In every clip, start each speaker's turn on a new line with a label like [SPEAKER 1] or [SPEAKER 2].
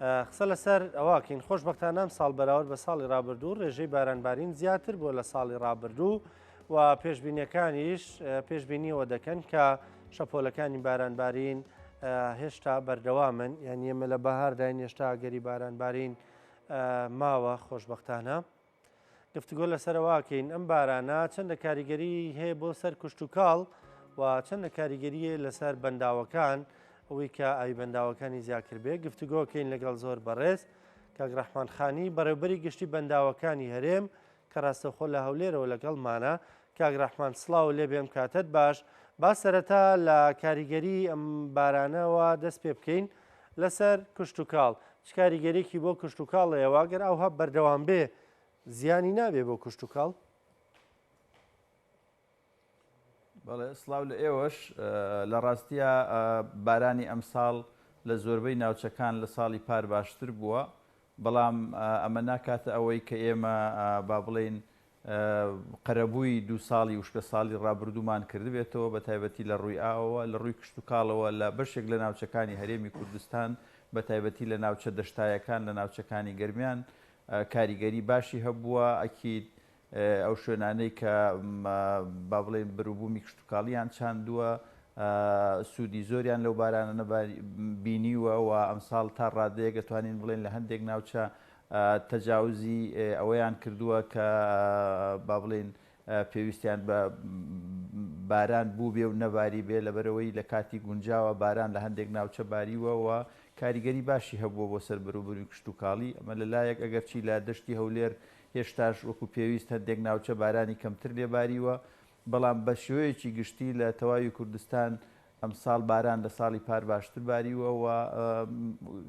[SPEAKER 1] قسە لەسەر ئەوەکەین خۆشبەختانە ئەم ساڵ بەراورد بە ساڵی رابردوو رێژەی بارانبارین زیاتر بووە لە ساڵی رابردوو و پێشبینیەکانیش پێشبینیەوە دەکەن کە شەپۆلەکانی بارانبارین هێشتا بەردەوامن یان ئێمە لە بەهارداین هێشتا ئەگەری بارانبارین ماوە خۆشبەختانە. گفتوگۆ لەسەر ئەوە ئەکەین ئەم بارانە چەندە کاریگەری هەیە بۆ سەر کشتوکاڵ و چەندە کاریگەری هەیە لەسەر بەنداوەکان ئەوەی کە ئاوی بەنداوەکانی زیاکرد بێ گفتوگۆکەین لەگەڵ زۆر بەڕێز کاک ڕەحمان خانی بەڕێوبەری گشتی بەنداوەکانی هەرێم کە ڕاستەوخۆ لە هەولێرەوە لەگەڵمانە کاک ڕەحمان سڵاو لێ بێم کاتت باش با سەرەتا لە کاریگەری ئەم بارانەوە دەست پێ بکەین لەسەر کشتوکاڵ چ کاریگەریەکی بۆ کشتوکاڵ هەیە و ئەگەر ئاوها بەردەوام بێ زیانی نابێ بۆ کشتوکاڵ؟
[SPEAKER 2] بەڵێ سڵاو لە ئێوەش لە ڕاستیا بارانی ئەمساڵ لە زۆربەی ناوچەکان لە ساڵی پار باشتر بووە بەڵام ئەمە ناکاتە ئەوەی کە ئێمە با بڵێین قەرەبووی دوو ساڵی وشکەساڵی ڕابردوومان کردبێتەوە، بە تایبەتی لە ڕووی ئاوەوە، لە ڕووی کشتوکاڵەوە لە بەشێک لە ناوچەکانی هەرێمی کوردستان، بە تایبەتی لە ناوچە دەشتایەکان، لە ناوچەکانی گەرمیان کاریگەری باشی هەبووە، ئەکید ئەو شوێنانەی کە با بڵێین بەروبوومی کشتوکاڵیان چاندووە سوودی زۆریان لەو بارانانە بینیوە و ئەمساڵ تا ڕادەیەک ئەتوانین بڵێین لە هەندێک ناوچە تەجاوزی ئەوەیان کردووە کە با بڵێین پێویستیان بە باران بووبێ و نەباری بێ لەبەرئەوەی لە کاتی گونجاوە باران لە هەندێک ناوچە باریوە و کاریگەری باشی هەبووە بۆ سەر بەروبوومی کشتوکاڵی ئەمە لە لایەک ئەگەرچی لە دەشتی هەولێر هێشتاش وەکو پێویست هەندێک ناوچە بارانی کەمتر لێ باریوە بەڵام بە شێوەیەکی گشتی لە تەواوی کوردستان ئەمساڵ باران لە ساڵی پار باشتر باریوە و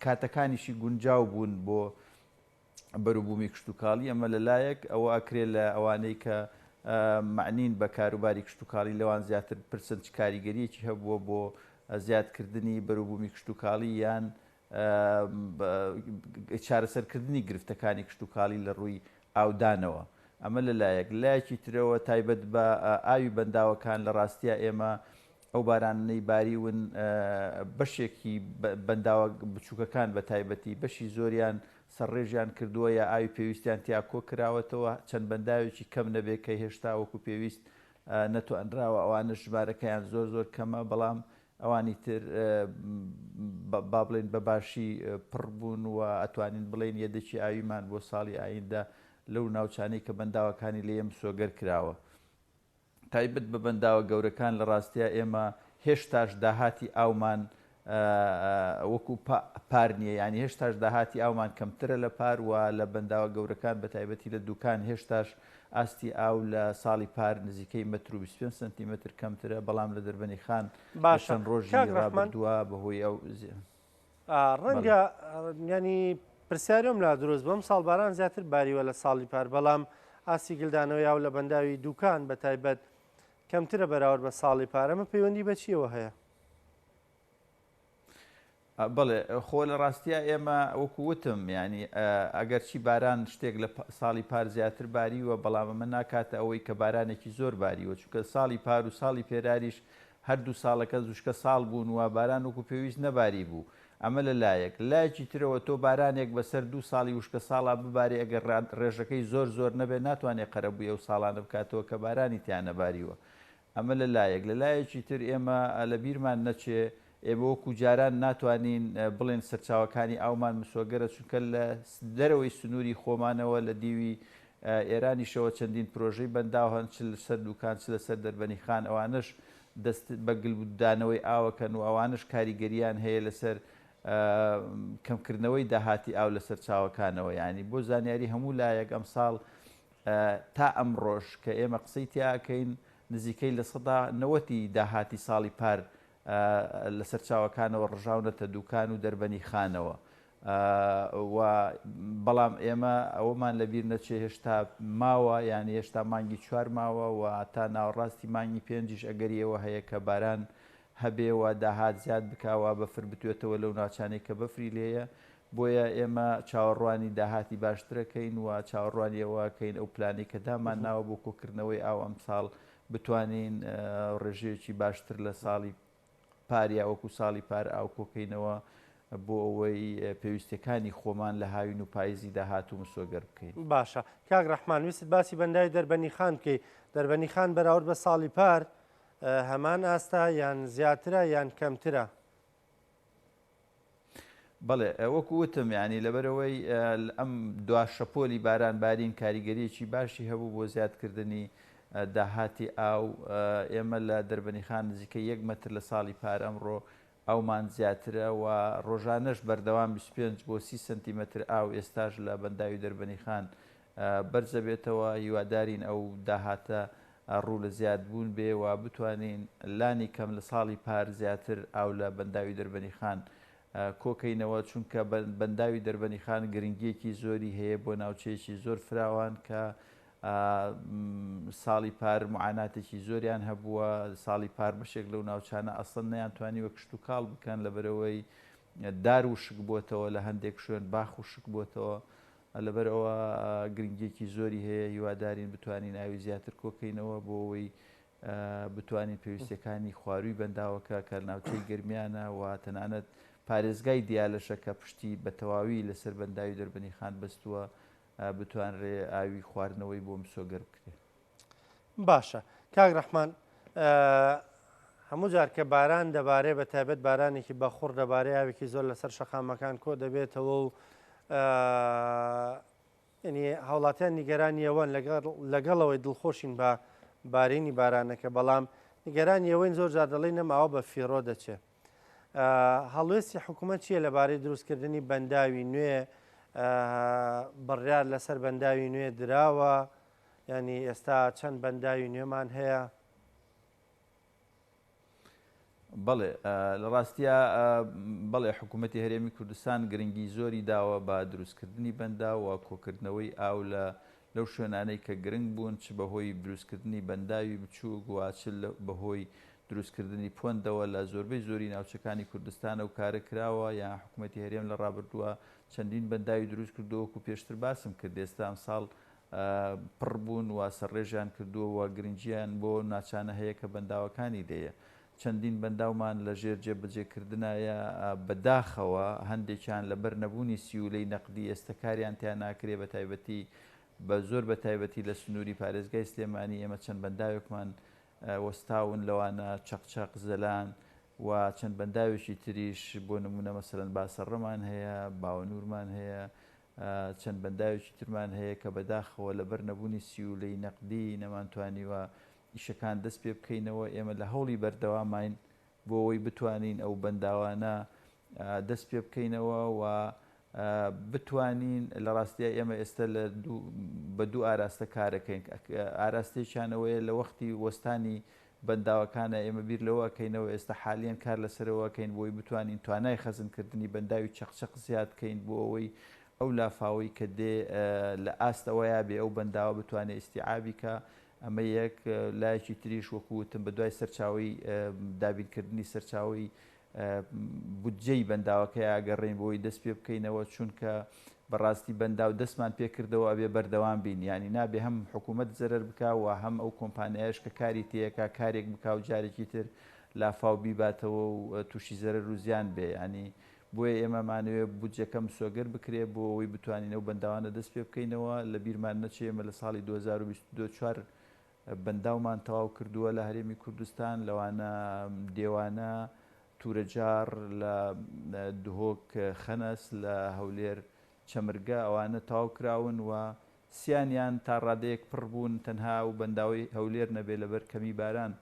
[SPEAKER 2] کاتەکانیشی گونجاو بوون بۆ بەروبوومی کشتوکاڵی، ئەمە لە لایەک، ئەوە ئەکرێ لە ئەوانەی کە مەعنین بە کاروباری کشتوکاڵی لەوان زیاتر بپرسن چ کاریگەرییەکی هەبووە بۆ زیادکردنی بەروبوومی کشتوکاڵی یان چارەسەرکردنی گرفتەکانی کشتوکاڵی لە ڕووی ئاودانەوە. ئەمە لە لایەک. لە لایەکی ترەوە تایبەت بە ئاوی بەنداوەکان لە ڕاستیا ئێمە ئەو بارانەی باریون بەشێکی بەنداوە بچووکەکان بە تایبەتی بەشی زۆریان سەرڕێژیان کردووە یا ئاوی پێویستیان تیا کۆ کراوەتەوە چەند بەنداوێکی کەم نەبێ کە هێشتا وەکو پێویست نەتوانراوە ئەوانەش ژمارەکەیان زۆر زۆر کەمە بەڵام ئەوانی تر با بڵێین بە باشی پڕ بوون و ئەتوانین بڵێین یەدەکی ئاویمان بۆ ساڵی ئایندە لەو ناوچانەی کە بەنداوەکانی لێیە مسۆگەر کراوە. تایبەت بە بەنداوە گەورەکان لە ڕاستیا ئێمە هێشتاش داهاتی ئاومان وەکو پار نییە یانی هێشتاش داهاتی ئاومان کەمترە لە پار و لە بەنداوە گەورەکان بە تایبەتی لە دوکان هێشتاش ئاستی ئاو لە ساڵی پار نزیکەی مەتر و 25 سەنتیمەتر کەمترە بەڵام لە دەربەنی خان لە
[SPEAKER 1] باشە
[SPEAKER 2] چەند ڕۆژی
[SPEAKER 1] کاک ڕەحمان
[SPEAKER 2] ڕابردووە بەهۆی ئەو بەڵێ.
[SPEAKER 1] ڕەنگە ینی پرسیارم لا دروست بم ساڵ باران زیاتر باریوە لە ساڵی پار بەڵام ئاستی گلدانەوەی ئاو لە بەنداوی دوکان بە تایبەت کەمترە بەراورد بە ساڵی پار ئەمە پەیوەندی بە چیەوە هەیە؟
[SPEAKER 2] بەڵێ خۆ لە ڕاستیا ئێمە وەکو وتم یانی ئەگەرچی باران شتێک لە ساڵی پار زیاتر باریوە بەڵام ئەمە ناکاتە ئەوەی کە بارانێکی زۆر باریوە چونکە ساڵی پار و ساڵی پێراریش هەردوو ساڵەکە زوشکە ساڵ بوون و باران وەکو پێویست نەباری بوو ئەمە لە لایەک لایەکی ترەوە تۆ بارانێک بەسەر دوو ساڵی وشکە ساڵا ببارێ ئەگەر ڕێژەکەی زۆر زۆر نەبێ ناتوانێ قەرەبووی ئەو ساڵانە بکاتەوە کە بارانی تیا نەباریوە ئەمە لە لایەک، لە لایەکی تر ئێمە لە بیرمان نەچێ ئێمە وەکو جاران ناتوانین بڵێن سەرچاوەکانی ئاومان مسۆگەرە چونکە لە دەرەوەی سنووری خۆمانەوە لە دیوی ئێرانیشەوە چەندین پرۆژەی بەنداو هەن چ لەسەر دوکان چ لەسەر دەربەنی خان ئەوانەش دەست بە گلدانەوەی ئاوەکەن و ئەوانەش کاریگەریان هەیە لەسەر کەمکردنەوەی داهاتی ئاو لە سەرچاوەکانەوە یانی بۆ زانیاری هەموو لایەک ئەمساڵ تا ئەمڕۆش کە ئێمە قسەی تیا ئەکەین نزیکەی 90% ی داهاتی ساڵی پار لە سەرچاوەکانەوە ڕژاونەتە دوکان و دەربەنی خانەوە و بەڵام ئێمە ئەوەمان لەبیر نەچێ هێشتا ماوە یانی هێشتا مانگی چوار ماوە و تا ناوەڕاستی مانگی پێنجیش ئەگەری ئەوە هەیە کە باران هەبێ و داهات زیاد بکا و بەفر بتوێتەوە لەو ناوچانەی کە بەفری لێیە، بۆیە ئێمە چاوەڕوانی داهاتی باشترەکەین و چاوەڕوانی ئەوە ئەکەین ئەو پلانەی کە دامان ناوە بۆ کۆکردنەوەی ئاو ئەمساڵ بتوانین ڕێژەیەکی باشتر لە ساڵی پار یا وەکو ساڵی پار ئاو کۆکەینەوە. بۆ ئەوەی پێویستیەکانی خۆمان لە هاوین و پایزی داهاتوو مسۆگەر بکەین.
[SPEAKER 1] باشە کاک ڕەحمان ویستت باسی بەنداوی دەربەنیخان بکەی، دەربەنیخان بەراورد بە ساڵی پار هەمان ئاستە یان زیاترە یان کەمترە؟
[SPEAKER 2] بەڵێ وەکو وتم یانی لەبەرئەوەی ئەم دوا شەپۆلی باران بارین کاریگەریەکی باشی هەبوو بۆ زیادکردنی داهاتی ئاو ئێمە لە دەربەنیخان نزیکەی یەک مەتر لە ساڵی پار ئەمڕۆ ئاومان زیاترە و ڕۆژانەش بەردەوام 25 بۆ 30 سنتیمەتر ئاو ئێستاش لە بەنداوی دەربەنیخان بەرزەبێتەوە، هیوادارین ئەو داهاتە ڕوو لە زیادبوون بێ و بتوانین لانی کەم لە ساڵی پار زیاتر ئاو لە بەنداوی دەربەنیخان کۆکەینەوە، چونکە بەنداوی دەربەنیخان گرنگییەکی زۆری هەیە بۆ ناوچەیەکی زۆر فراوان کە ساڵی پار معاناتێکی زۆریان هەبووە، ساڵی پار بەشێک لەو ناوچانە ئەسڵەن نەیانتوانیوە کشتوکاڵ بکەن لەبەرئەوەی دار وشک بۆتەوە، لە هەندێک شوێن باخ وشک بۆتەوە. لەبەرئەوە گرنگیەکی زۆری هەیە، هیوادارین بتوانین ئاوی زیاتر کۆکەینەوە بۆ ئەوەی بتوانین پێویستیەکانی خوارووی بەنداوەکە کە ناوچەی گەرمیانە و تەنانەت پارێزگای دیالەشە کە پشتی بە تەواوی لەسەر بەنداوی دەربەنیخان بەستووە بتوانرێ ئاوی خواردنەوەی بۆ مسۆگەر بکرێ.
[SPEAKER 1] باشە کاک ڕەحمان هەموو جار کە باران دەبارێ بە تایبەت بارانێکی بەخوڕ دەبارێ ئاوێکی زۆر لەسەر شەقامەکان کۆ دەبێتەوە و ینی هاوڵاتیان نیگەرانی ئەوەن لەگەڵەوەی دڵخۆشین بە بارینی بارانەکە بەڵام نیگەرانی ئەوەین زۆر جار دەڵێن نەماوە بە فیڕۆ دەچێ هەڵوێستی حکوومەت چییە لەبارەی دروستکردنی بەنداوی نوێ بڕیار لەسەر بەنداوی نوێ دراوە یانی ئێستا چەند بەنداوی نوێمان هەیە؟
[SPEAKER 2] بەڵێ لە ڕاستیا بەڵێ حکوومەتی هەرێمی کوردستان گرنگی زۆری داوە بە دروستکردنی بەنداو و کۆکردنەوەی ئاو لە لەو شوێنانەی کە گرنگ بوون چ بەهۆی دروستکردنی بەنداوی بچووک و چ بەهۆی دروستکردنی پۆندەوە لە زۆربەی زۆری ناوچەکانی کوردستان ئەو کارە کراوە یان حکوومەتی هەرێم لە ڕابردووە چەندین بەنداوی دروست کردووە وەکو پێشتر باسم کرد ئێستا ئەمساڵ پڕ بوون و سەرڕێژیان کردووە و گرنگییان بۆ ناچانە هەیە کە بەنداوەکانی لێیە. چەندین بەنداومان لە ژێر جێبەجێکردنایە، بە داخەوە هەندێکیان لە بەر نەبوونی سیولەی نەقدی ئێستە کاریان تیا ناکرێ بە تایبەتی بە زۆر بە تایبەتی لە سنووری پارێزگای سلێمانی ئێمە چەند بەنداوێکمان وەستاون لەوانە چەقچەق، زەلان و چەند بەنداوێکی تریش بۆ نموونە مەسەلەن باسەڕەمان هەیە، باوەنوورمان هەیە، چەند بەنداوێکی ترمان هەیە کە بەداخەوە لەبەر نەبوونی سیولەی نەقدی نەمانتوانیوە ئیشەکان دەست پێ بکەینەوە، ئێمە لە هەوڵی بەردەواماین بۆ ئەوەی بتوانین ئەو بەنداوانە دەست پێ بکەینەوە و بتوانین لە ڕاستیا ئێمە ئێستا لە بە دوو ئاراستە کارەکەین ئاراستێکیان ئەوەیە لە وەختی وەستانی بەنداوەکانە ئێمە بیر لەوە ئەکەینەوە ئێستا حالیەن کار لەسەرەوە ئەکەین بۆی بتوانین توانای خەزنکردنی بەنداوی چەقچەق زیاد کەین بۆ ئەوەی ئەو لافاوەی کە دێ لە ئاست ئەوەیا بێ ئەو بەنداوە بتوانێ ئیستیعابی کا ئەمە یەک لایەکی تریش وەکو وتم بە دوای سەرچاوەی دابینکردنی سەرچاوەی بودجەی بەنداوەکەیا ئەگەڕێین بۆی دەست پێ بکەینەوە چونکە بەڕاستی بەنداو دەستمان پێ کردەوە ئەبێ بەردەوام بین یانی نابێ هەم حکوومەت زەرەر بکا و هەم ئەو کۆمپانیایەش کە کاری تێیەکا کارێک بکا و جارێکی تر لافاو بیباتەوە و تووشی زەرەر و زیان بێ یانی بۆیە ئێمە مانەوێ بودجەکە مسۆگەر بکرێ بۆ ئەوەی بتوانین ئەو بەنداوانە دەست پێ بکەینەوە لە بیرمان نەچێ ئێمە لە ساڵی 2022 چوار بەنداومان تەواو کردووە لە هەرێمی کوردستان، لەوانە دێوانە، تورەجاڕ، لە دهۆک خەنەس، لە هەولێر چەمرگە، ئەوانە تەواو کراون و سیانیان تا ڕادەیەک پڕ بوون، تەنها ئەو بەنداوەی هەولێر نەبێ لەبەر کەمی باران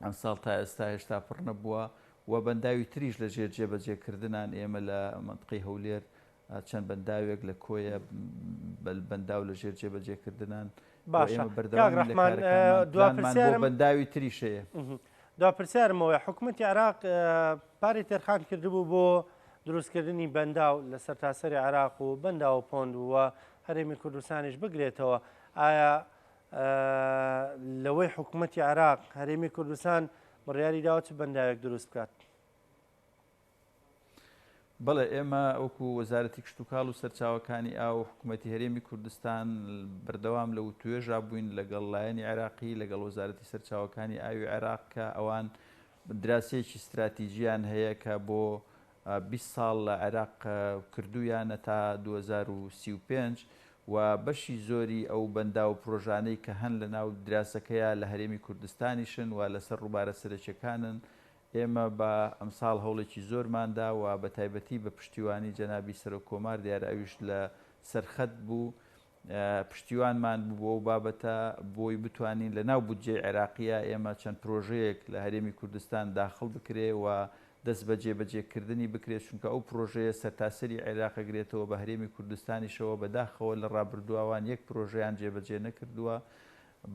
[SPEAKER 2] ئەمساڵ تا ئێستا هێشتا پڕ نەبووە و بەنداوی تریش لە ژێر جێبەجێکردنان، ئێمە لە مەنتقەی هەولێر چەند بەنداوێک لە کۆیە بەنداو لە ژێر جێبەجێکردنان
[SPEAKER 1] باشە کاک ڕەحمان دوا پرسیارم
[SPEAKER 2] بەنداوی تریش هەیە.
[SPEAKER 1] دوا پرسیارم ئەوەیە حکوومەتی عێراق پارەی تەرخان کردبوو بۆ دروستکردنی بەنداو لە سەرتاسەری عێراق و بەنداو و پۆند و هەرێمی کوردستانیش بگرێتەوە ئایا لەوەی حکوومەتی عێراق هەرێمی کوردستان بڕیاری داوە چ بەنداوێک دروست بکات؟
[SPEAKER 2] بەڵێ ئێمە وەکو وەزارەتی کشتوکاڵ و سەرچاوەکانی ئاو و حکوومەتی هەرێمی کوردستان بەردەوام لە وتوێژا بووین لەگەڵ لایەنی عێراقی لەگەڵ وەزارەتی سەرچاوەکانی ئاوی عێراق کە ئەوان دراسەیەکی ستراتیجیان هەیە کە بۆ 20 ساڵ لە عێراق کردوویانە تا 2035 و بەشی زۆری ئەو بەنداو و پرۆژانەی کە هەن لە ناو دراسەکەیا لە هەرێمی کوردستانیشن و لەسەر ڕووبارە سەرەکیەکانن. ئێمە بە ئەمساڵ هەوڵێکی زۆرمان دا و بە تایبەتی بە پشتیوانی جەنابی سەرۆک کۆمار دیارە ئەویش لە سەر خەت بوو پشتیوانمان بوو بۆ ئەو بابەتە بۆی بتوانین لە ناو بودجەی عێراقیە ئێمە چەند پرۆژەیەک لە هەرێمی کوردستان داخڵ بکرێ و دەست بە جێبەجێکردنی بکرێت، چونکە ئەو پرۆژەیە سەرتاسەری عێراق ئەگرێتەوە بە هەرێمی کوردستانیشەوە، بەداخەوە لە ڕابردوواوان یەک پرۆژەیان جێبەجێ نەکردووە،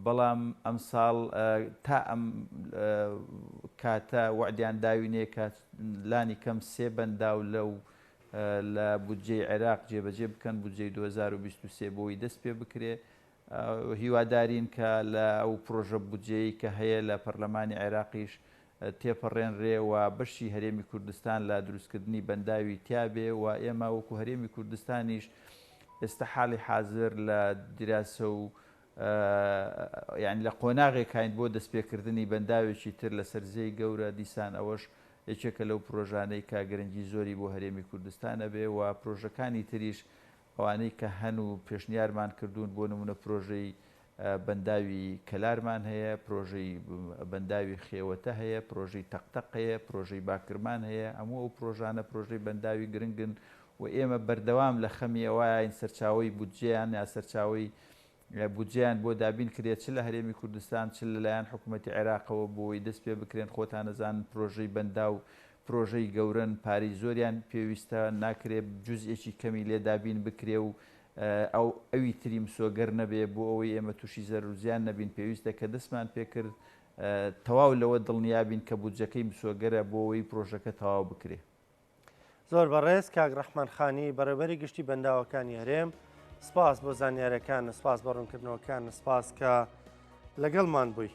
[SPEAKER 2] بەڵام ئەمساڵ تا ئەم کاتە وەعدیان داوینێ کە لانی کەم سێ بەنداو لەو لە بودجەی عێراق جێبەجێ بکەن، بودجەی 2023 بۆی دەست پێ بکرێ. هیوادارین کە لە ئەو پرۆژە بودجەیەی کە هەیە لە پەرلەمانی عێراقیش تێپەڕێنرێ و بەشی هەرێمی کوردستان لە دروستکردنی بەنداوی تیابێ و ئێمە وەکو هەرێمی کوردستانیش ئێستا حاڵی حازر لە دیراسە و یانی لە قۆناغێکاین بۆ دەستپێکردنی بەنداوێکی تر لەسەر زێی گەورە، دیسان ئەوەش یەکێکە لەو پرۆژانەی کە گرنگی زۆری بۆ هەرێمی کوردستان ئەبێ و پرۆژەکانی تریش ئەوانەی کە هەن و پێشنیارمان کردوون بۆ نمونە پرۆژەی بەنداوی کەلارمان هەیە، پرۆژەی بەنداوی خێوەتە هەیە، پرۆژەی تەقتەق هەیە، پرۆژەی باکرمان هەیە، هەموو ئەو پرۆژانە پرۆژەی بەنداوی گرنگن و ئێمە بەردەوام لە خەمی ئەوەین سەرچاوەی بودجەیان یا سەرچاوەی بودجەیان بۆ دابین کرێت چ لە هەرێمی کوردستان چ لەلایەن حکوومەتی عێراقەوە بۆی دەست پێ بکرێن خۆتان ئەزانن پرۆژەی بەنداو پرۆژەی گەورەن پارەی زۆریان پێویستە ناکرێ جوزئێکی کەمی لێ دابین بکرێ و ئەو ئەوی تری مسۆگەر نەبێ بۆ ئەوەی ئێمە تووشی زەرر و زیان نەبین پێویستە کە دەستمان پێ کرد تەواو لەوە دڵنیا بین کە بودجەکەی مسۆگەرە بۆ ئەوەی پرۆژەکە تەواو بکرێ.
[SPEAKER 1] زۆر بەڕێز کاک ڕەحمان خانی بەڕێوبەری گشتی بەنداوەکانی هەرێم سپاس بۆ زانیارەکان سپاس بە ڕوونکردنەوەکان سپاس کە لەگەڵمان بووی.